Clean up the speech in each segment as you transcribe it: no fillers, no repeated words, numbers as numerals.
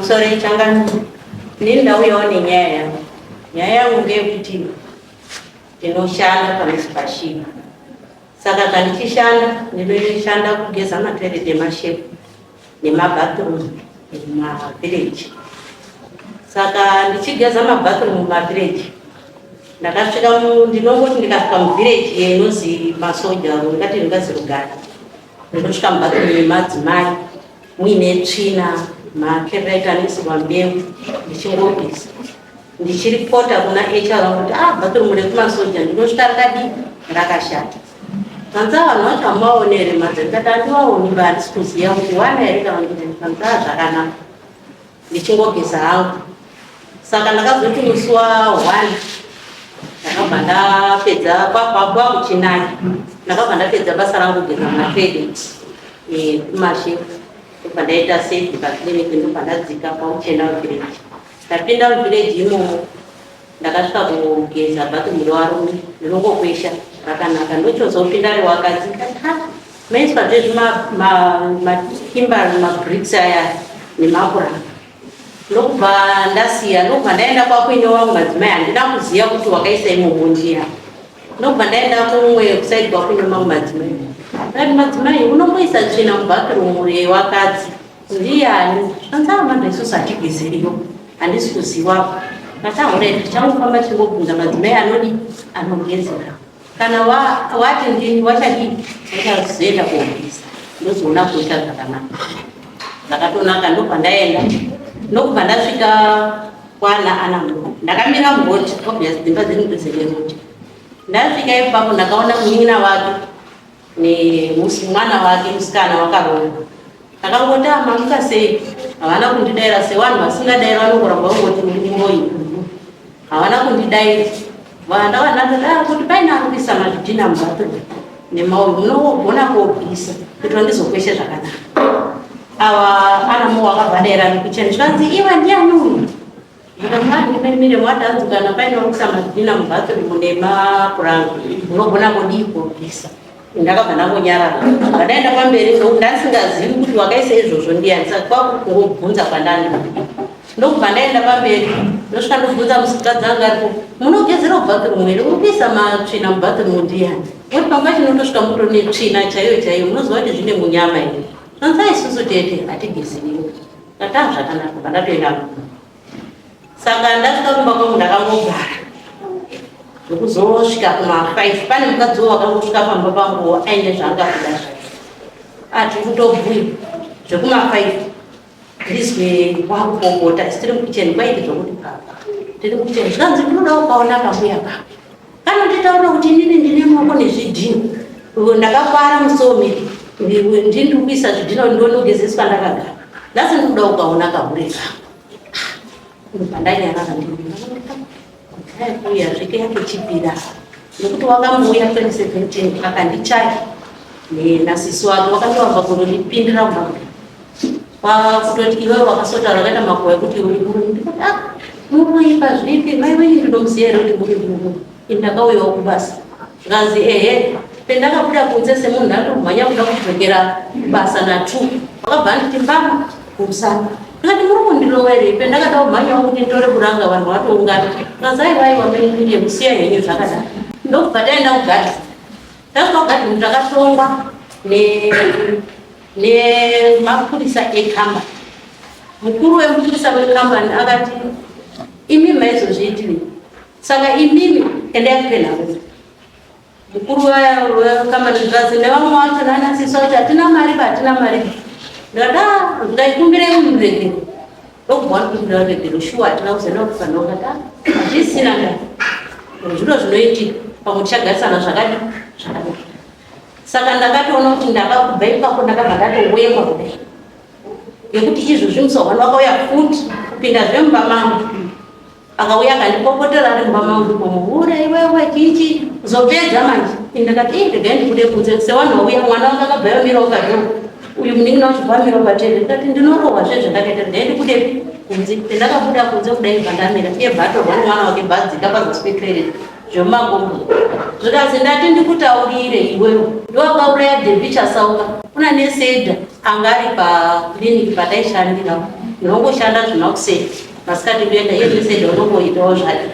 Pamusoro ichangamire, ini ndauyawo nenyaya yangu. Nyaya yangu ngeyekuti ndinoshanda panozi paShiva. Saka zvandichishanda, ndinoshanda kugeza matoilet emashefu nemabathroom mumavillage. Saka ndichigeza mabathroom mumavillage, ndakasvika ndinongoti ndikasvika muvillage inonzi Masoja, ndingati ndingazi Rugare, ndinosvika mubathroom memadzimai muine tsvina, makererite anoisirwa mbeu, ndichingobvisa ndichiripota kuna HR kuti ah, bathroom rekumasoja ndinosvika rakadii, rakashata. Panza vanhu vacho hamuvaoni here madza? Ndikati handivaoni ba, handisi kuziva kuti wana here kana kuti. Panza zvakanaka, ndichingogeza hangu. Saka ndakazoti musi wa1 ndakabva ndapedza, kwakuchinaya, ndakabva ndapedza basa rangu kugeza matoilet kumashefu, ndobva ndaita safe paclinic, ndobva ndadzika pauchena village. Ndapinda muvillage imomo, ndakasvika kugeza bathroom revarume, ndinongokwesha rakanaka, ndochozopinda rewakadzi, ndikati ha, maiswa zvezvimatimba, mabricks aya nemapuranga. Ndokubva ndasiya, ndokubva ndaenda kwakuine wangu madzimai. Handina kuziva kuti wakaisa imomo ndiya. Ndokubva ndaenda kumwe kuside kwakuine mamwe madzimai, ndati, "Madzimai, unomboisa tsvina mubathroom rewakadzi ndiyani?" Zvanzi, "Isusu hatigezeriyo, handisi kuzivapo." Ndataura, tichangofamba tichingobvunza madzimai anodi anogezera. Kana wati ndini wachadii, wachazoenda kuofisa, ndozoona kuita zvakanaka, zvakatonaka. Ndobva ndaenda, ndokubva ndasvika kwana ana. Ndakamira muroad, obvious dzimba dziri mudhuze neroad. Ndasvika ipapo, ndakaona munin'ina wake nemwana wake musikana wakaroorwa. Ndakangoti, "Mamuka sei?" Havana kundidaira. Sevanhu vasingadairi, vanongoramba vangoti uri muroyi. Havana kundidaira. Ndakandada kuti paine ari kuisa mazvidhina mubathroom nemauyu, munogona kuobvisa kuti vandizokweshe zvakanaka. Ava ana wakabva daira nekuchena. Zvikanzi, "Iwe, ndiani uyu?" Ndikati, "Mwatanzi kana paine uri kuisa mazvidhina mubathroom nemapuranga, munogona kudii, kuobvisa." Ndakabva ndangonyarara, ndadaenda pamberi nokuti ndasingazivi kuti wakaisa izvozvo ndiani. Saka kwakungobvunza kwandani. Ndokubva ndaenda pamberi, ndosvika ndobvunza musikadzi anga aripo, "Munogezera kubathroom here? Uri kuisa matsvina mubathroom ndiani? Oti pamwe pacho unotosvika muto netsvina chaiyo chaiyo, munoziva kuti zvine munyama here?" Zvanzi, "Isusu tete hatigezeriwo." Ndataa zvakanaka, bva ndatoenda kumba. Saka ndasvika kumba kwangu, ndakangogara zvekuzosvika kuma5. Pane mukadzi wo wakangosvika pamba pangu aine zvaanga kuda zvake, ati kutobhuya zvekuma5, ndizwe wakupopota. Isi tiri mukicheni, kwaiti zvokuti papa tiri mukicheni. Zvikanzi, "Ndinoda ukaona kambuya kako kanonditaura kuti inini ndine maoko nezvidhina, ndakakwara musomiri, ndini kuisa zvidhina, ndonogezeswa ndakagara. Nhasi ndikuda ukaona kahure kako." Ndobva ndanyarara. Ndikuya zveke yake chipira nekuti wakambouya 2017 akandichaya nasisi wake, wakandovamba kundondipindira mumba kwakutoti, "Iwewe wakasotaura wakaita makuva ekuti uri murume." Ndikati, "Ah, muroipa zvipi? Mai wenyu ndinomuziva here kuti muri murume? Ini ndakauyawo kubasa." Zvikanzi, "Ehe." Pendakabuda kunze semunhu ndatomhanya kuda kudzokera kubasa na2, wakabva anditi mbama kumusana. Ndikati, "Muri kundirova here?" Pendakada kumhanyawo kuti nditore kuranga, vanhu vatoungana. Zvikanzi, "Aiwa, aiwa, mai, musiya henyu zvakadaro." Ndokubva taenda kugadhi. Tasvika kugadhi, takatongwa nemapurisa ekambani. Mukuru wemupurisa wekambani akati, "Imi maizozviitiri, saka imimi endai kupenhauza." Mukuru wekambani zvikanzi nevamwe vacho nanasisa kuti, "Hatina mari pa, hatina mari." Ndikada ndaikumbirei muregero, ndokubva wandikumbira ruregero. Shuwa hatina kuzoenda kufanira. Kati hazvisina nda zviro zvinoitika, pamwe tichagarisana zvakadi zvakanaka. Saka ndakatoona kuti ndakakubva ipapo, ndakabva ndatowekwa kudai ngekuti izvozvi musohwani wakauya futi kupinda zvemumba mangu. Akauya akandipopotera ari mumba mangu imomo, "Ura iwewe, chichi." Zopedza manje ndakati, "Ii, regai ndikude kunze." Sevanhu vauya, mwana wangu akabva yamirawo padoor, uyu munin'ina wacho bva amirawo patende. Ndikati, "Ndinorohwa zve zvandakaita, regai ndikude kunze." Pendakabuda kunze kudai, bva ndamira, iye bva atorwa nemwana wake, bva adzika pazasi petoilet zvemumakombo. Zvikanzi, "Ndati ndikutaurire, iwewe ndowakauraya Devi Chasauka." Kuna nesedha anga ari paclinic pataishandira. Ndinongoshanda zvemakuseni, masikati ndoenda iye mesedi unongoitawo zvake.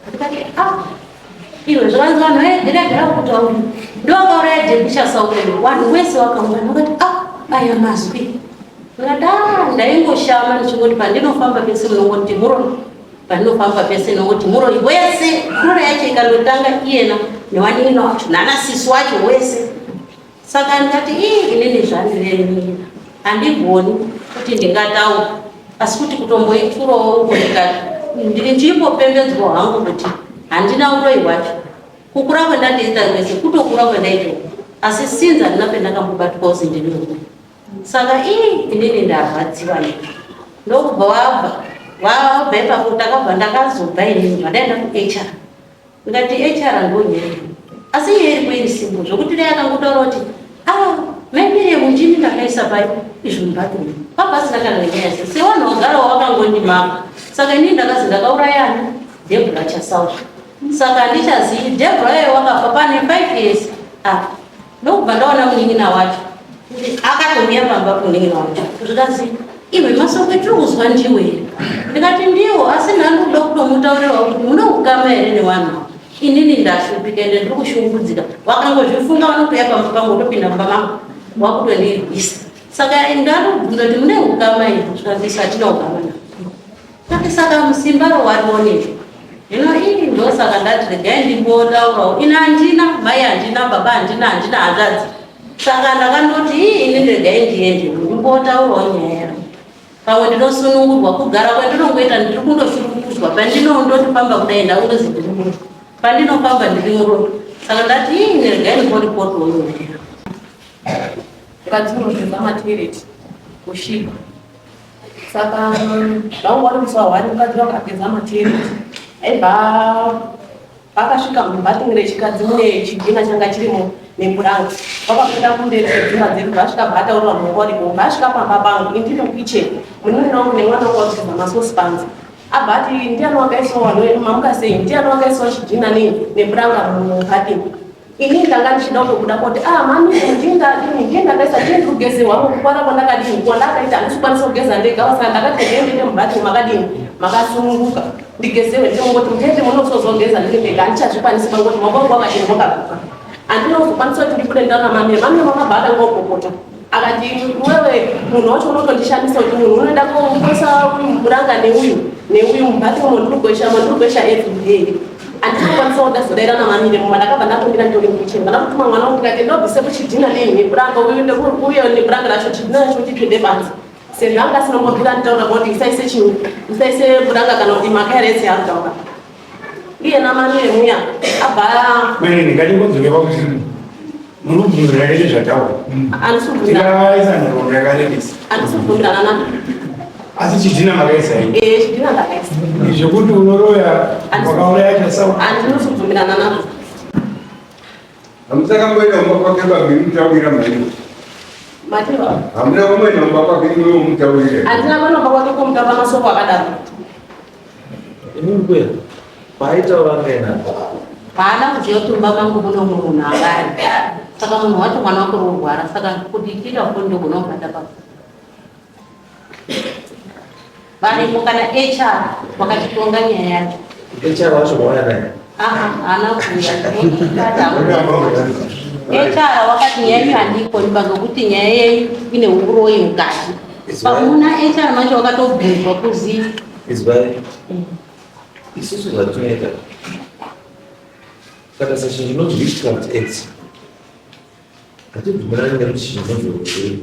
Ndikati ah, iwe zvakanzi vanhu vaigiragera kutaura ndovakauraya Debisha Saukelo, vanhu wese vakaungana vakati ah, aya mazwi. Ndikati ah, ndaingoshama ndichingoti pandinofamba pese munongoti muroyi, pandinofamba pese nongoti muroyi wese. Kurora yacho ikandotanga iyena newanin'ina wacho nanasisi wacho wese. Saka ndikati ii inini zvandiremera handigoni kuti ndingataura asi kuti kutomboipfuurawo uko ndikati ndiri ndichingopembedzwa hangu kuti handina uroyi hwacho. Kukura kwendandiita kwese kutokura kwendaita asi since handina pendakambobatwa kuzi ndini muroyi. Saka ii inini ndarwadziwa ndizvo. Ndokubva wabva wabva ipapo takabva ndakazobva inini zvandaenda kuHR. Ndikati HR ndonyaya asi iye iripo iri simple zvokuti dai akangotaura kuti ah mai Miriam ndini ndakaisa pai izvo mubathroom papa asina kana nenyaya yese sevanhu vagarawo vakangondimama saka inini ndakazi ndakauraya ani Debra Chasauta saka handichazivi Debra iye wakafa pane 5 years ah Ndokubva ndaona munin'ina wacho akatouya pamba kumunin'ina wacho zvikanzi iwe masoko etiri kuzwa ndiwo here ndikati ndiwo asi ndandoda kutomutaurirawo kuti mune ukama here nevanhu inini ndashupika ende ndiri kushungurudzika wakangozvifunga vanotouya pamba pangu wotopinda mumba mangu wakutondirwisa saka ndanobvunza kuti mune ukama here zvikanzi isu hatina ukama navo Kati saka musimba rowarionepi? Hino ii ndosaka ndati regai ndimbotaurawo. Ini handina mai, handina baba, handina handina hanzvadzi. Saka ndakandoti ii ini regai ndiende ndimbotaurawo nyaya yangu. Pamwe ndinosunungurwa kugara kwandinongoita ndiri kundoshungurudzwa pandinondoti famba kudai ndakundozi ndiri muroyi. Pandinofamba ndiri muroyi. Saka ndati ii ini regai ndimboripotawo nyaya yangu. Mukadzi unogeza matoilet kushipa Saka zvangu wari musi wahwani mukadzi wakageza matiri aibva akasvika mubathroom rechikadzi mune chidhina changa chirimo nepuranga vakapinda kumberi kwedzimba dzedu vasvika bataurira munhu waripo vasvika pamba pangu indiri mukitchen munin'ina wangu nemwana wangu wakugeza masosi panze abva ati ndiani wakaiswa vanhu vedu mamuka sei ndiani wakaiswa chidhina nei nepuranga mubathroom Ini ndanga ndichida kutobuda koti ah mami ndini ndadini ndini ndakaisa ndini ndiri kugezerwa hangu kukwana kwandakadini kwandakaita handisi kukwanisa kugeza ndega saka ndakati regai ndiende mubathroom makadini makasununguka ndigezewe ndinongoti mutete munosozogeza ndiri ndega handichazvikwanisi pangoti maoko angu akadini kwakaguka handina kuzokwanisa kuti ndibude ndana mami mami vakabva atanga kupopota akati wewe munhu wacho unotondishamisa kuti munhu unoenda kosa muranga neuyu neuyu mubathroom ndiri kukwesha ndiri kukwesha everyday andinokwanisa kuda zodaira namamire mumba ndakabva ndakumbira nditori mukicheni ndada kutuma mwana wangu ndikati ndobvise kuchidhina nei nepuranga uyu uye nepuranga racho chidhina racho chitsvede panze sezvo anga asina kumbobvira nditaura kuti usaise chinhu usaise puranga kana kuti makairetse arutaura iye namamire muya abva Mainini ngatingodzoke pakuti muri kubvumirana nezvataura. Andisi Tikaisa nhoroondo yakarembesa. Andisi kubvumirana nazvo. Asi chidhina makaisa here? Eh, chidhina ndakaisa. Zvekuti unoroya wakauraya chasawa. Andisi kubvumirana nazvo. Hamusakamboenda kumba kwake bambi mutaurira mhani. Mativa. Hamuna kumboenda kumba kwake iwe mutaurire. Handina kuenda kumba kwake komutaura masoko akadaro. Ini mbuya paaitaura ngena Haana kuziva kuti mumba mangu mune umwe munhu anga ari. Saka munhu wacho mwana wake uri kurwara saka kuti chiita foni ndogona kubata papa. Varimo kana HR vakachitonga nyaya yacho. HR wacho wauya naye Aha, haana kuuya. HR wakati nyaya yenyu handikoni ba ngekuti nyaya yenyu ine uroyi mukati. Pamuna HR macho wakatobvunzwa kuzi Izwai isusu zvatinoita kana sachinhu chinonzi witchcraft act hatibvumirani nekuti chinhu chinonzi urwere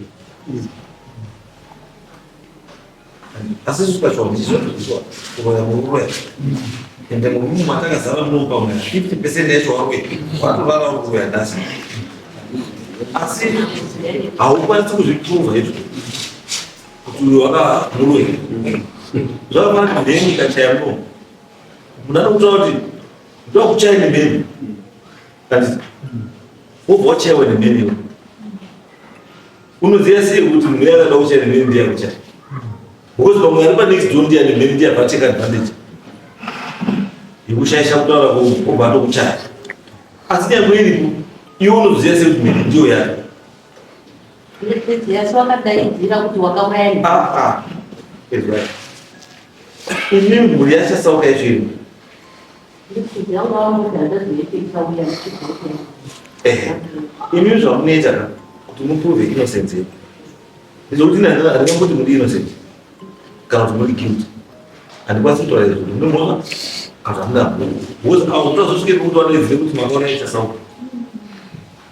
asi isusu pachivanhu chinotoziwa kuroya mururoya ende murumu matakazara munomu pamwe 50 percent yacho waroya watorara uri kuroya nhasi asi haukwanisi kuzviprova izvo kuti uyu wakamuroyi zvakafanana mheni ikachaya muromo munhu anokutaura kuti ndokuchaya nemheni kanditi wobva wachaiwa nemheni iwe unoziva sei kuti munhu uya akada kuchaya nemheni ndiye akuchaya because pamwe ari panext door ndiye ane mheni ndiye abva ateka advantage yekushaisha kutaura obva atokuchaya asi nyangwe iripo iwe unoziva sei kuti mheni ndiyo yake Asi wakadaidzira kuti wakauraya Ah, ah. Ezwai. Imi mhuri yachasauka yacho imi. Ehe. Imi zvamunoita ka kuti muprove innocence yedu. Ndizvokuti ini handingangoti muri innocent kana kuti muri guilty. Handikwanisi kutaura izvo kuti mune mhosva kana kuti hamuna mhosva. Because avo kutazosvike pekuti vanozive kuti makaona chasauka.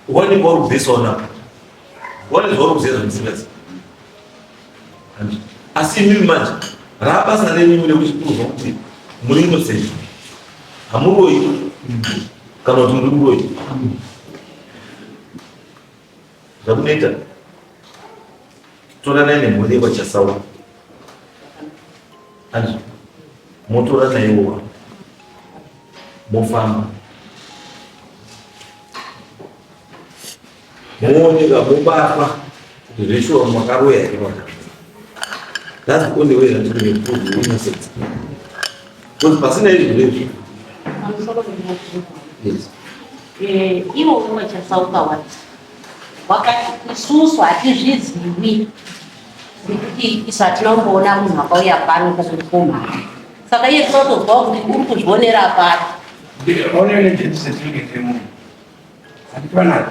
Wanenge uri kubvesawo napo. Wane zvauri kuziva zvamusingazivi. Asi imimi manje rabasa renyu mune kuchiprova kuti muri innocent. Hamuroyi kana kuti muri muroyi. Zvamunoita toranai nemhuri yekwaChasawa. Andizvo motora naiwowa mofamba mooneka mobatwa kuti zveshuwa makaroya here mwana. That's the only way that you can prove your innocence. Because pasina izvi zvezvi. Yes. Eh, iwo wachasauka wati wakati isusu hatizvizivi nekuti isu hatina kumboona munhu akauya pano kuzopumha saka iye tinotozwawo kuti uri kuzvionera pano. Onene death certificate yemunhu. Handiti vanaro?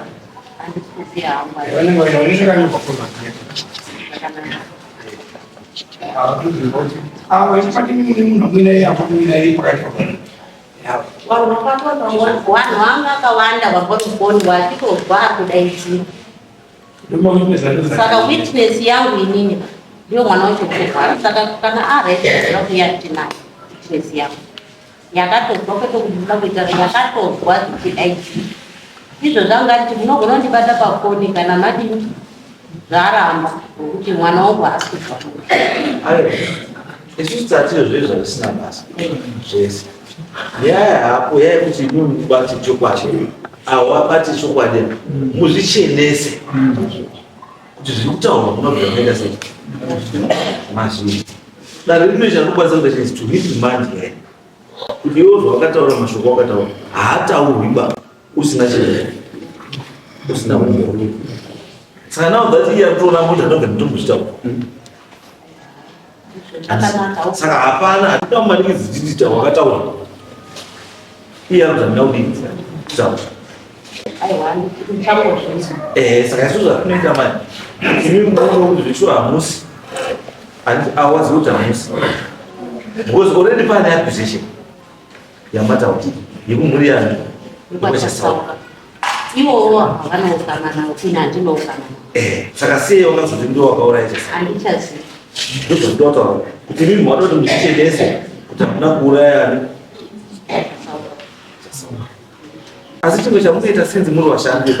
Handisi kuziva hangu. Vanenge vaina vanenge vakanyorwa pamazita. Zvakanaka. Havatoziva kuti ava ichipatini mune munhu amuinaye apo muinaye pakati pavanhu. Vanhu vakawanda vanhu vanga vakawanda vambori vachitozwa ari kudaidzira. Saka witness yangu inini ndiyo mwana wacho kurwara saka kana arete kuya tinayo witness yangu yakatozwa kwete kuti ndinoda kuita yakatozwa zvichidaidzira. Izvo zvanga kuti munogona kundibata pafoni kana madini zvaramba ngokuti mwana wangu haasi kuzwa. Aiwa, isusu tatiro zvedu zvavisina basa zvese. Nyaya hapo yayekuti imimi mubate chokwadi, avo vabate chokwadi, muzvichenese kuti zviri kutaurwa munobvira maita sei mazviri. Dare rino chandokwanisa kuita chinzi to reprimand her kuti iwe zvawakataura mashoko awakataura haataurwi ba usina chii usina umbowo. Saka now that iye akutoona kuti handobva nditombozvitaura. Zvakanaka. Saka hapana hatina kumanikidzi titi wakataura. Iye anoti handina kudii kutaura. Aiwa ndichangozvinzwa. Eh, saka isusu zvatinoita manje imi munoona kuti zveshuwa hamusi awazivi kuti hamusi because already pane accusation yamataura yekumhuri yani Kwachasauka. Ivowo havana ukama navo, ini handina ukama navo. Eh, saka sei wakazoti ndiwo wakauraya Chasauka? Handichazivi. Ndozvandinotaura kuti imi mwada kuti muchichenese kuti hamuna kuuraya ani Chasauka. Chasauka. Asi chimwe chamunoita sinzi muri vashandi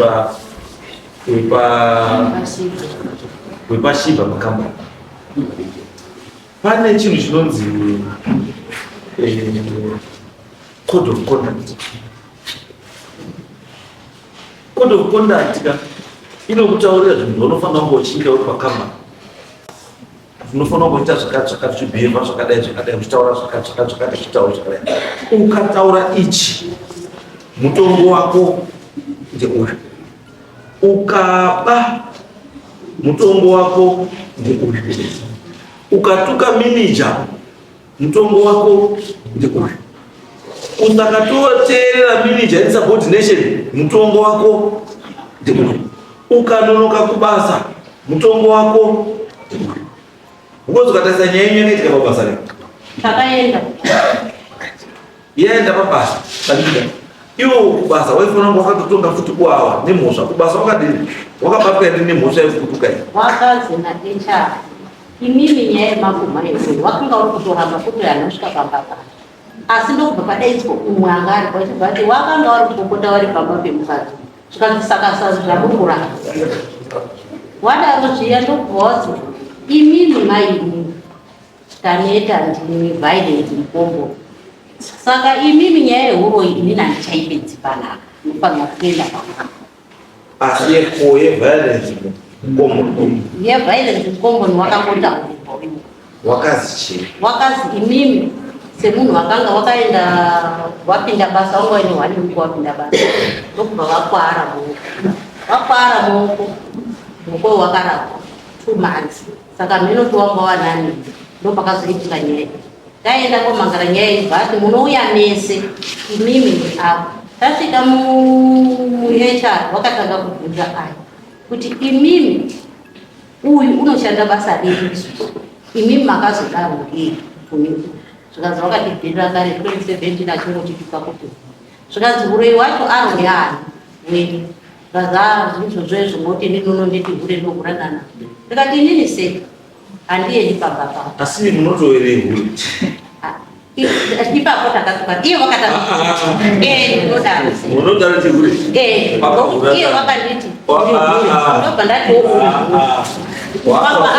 wepashibha pakambani pane chinhu chinonzi code of conduct. Code of conduct ka inokutaurira zvinhu zvaunofanira kunge uchiita uri pakambani. Unofanira kuita zvakati zvakati, uchibhehevha zvakadai zvakadai, uchitaura zvakati zvakati zvakati, uchitaura zvakadai. Ukataura ichi, mutongo wako ndeuyu. Ukaba, mutongo wako ndeuyu. Ukatuka minija, mutongo wako ndeuyu. Usakatoteerera minija insubordination, mutongo wako ndeuyu. Ukanonoka kubasa, mutongo wako ndeuyu. Because ukatarisa nyaya yenyu yakaitika pabasa rei? Takaenda. Yaenda pabasa, bandika. Iwe kubasa waifanira kunge wakatotonga futi kuawa nemhosva. Kubasa wakadini? Wakabatwa here nemhosva yekutuka iyi? Wakazi na HR. Imimi nyaya yemaguma iyoyo wakanga uri kutoramba kuti anosvika pamba pano. Asi ndokubva padaidzwa umwe anga aripo achibva ati wakanga uri kupopota vari pamba pemukadzi. Zvikanzi saka zvamuri kuramba. Wadaro zviya ndokubva wazi imimi mai imimi taneta ndimi violence mukombo. Saka imimi nyaya yehuroyi inini handichaipedzi panapa. Munofanira kuenda pamwe. Asi yeko yeviolence mukombo. Yeviolence mukombo wakangotaurirwa uyu. Wakazi chii? Wakazi imimi semunhu wakanga wakaenda wapinda basa wanga waine hwani wiki wapinda basa ndokubva vakwara maoko vakwara maoko muko wakarapwa 2 months saka mheno kuti wanga wanani. Ndopakazoitika nyaya. Taenda komangara nyaya iyi bvati munouya mese imimi avo. Tasvika muHR wakatanga kubvunza aya kuti imimi uyu unoshanda basa redu isusu imimi makazodaro ngei kune zvikanzi wakatibvirira kare 2017 achingotituka kuti zvikanzi uroyi wacho aroyani wenyu zvikanzi a zvinhu izvozvo moti inini unonditi hure ndohura nana ndikati inini sei handiendi pamba pavo Asi munotoerei hure? Ipapo takatuka iye wakatanga eh ndinodaro Munodaro ti hure? Eh, iye wakanditi ndobva ndati Wakahura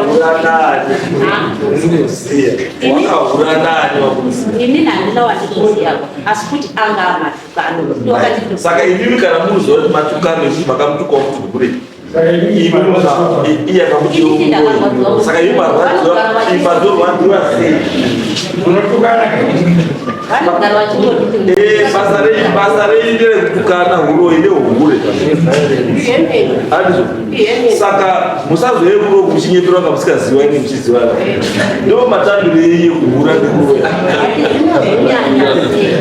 nani? Ndinoziya. Wakahura nani wakunoziya? Inini handina wandinoziya asi kuti anga amatukano. Wakanditi Saka imimi kana muruziva kuti matukano ekuti makamutukawo kuti hure. Iye akakuti Inini ndakarwadziwa. Saka imi marwadziwa, imazorwadziwa sei? Unotukana. Vanogara vachingonditi Eh, basa renyu basa renyu nderekutukana huroyi nehure. Handizvo? Saka musazoye kuno muchinyeperwa nga musikaziwa ine muchizivana. Ndo matambiro enyu ekuhura nekuroya. Zvinozonyanya sei?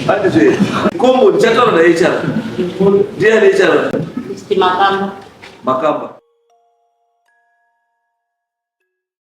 Handizvo? Kombo ndichataura naHR. Ndiani HR? Mr. Makamba. Makamba.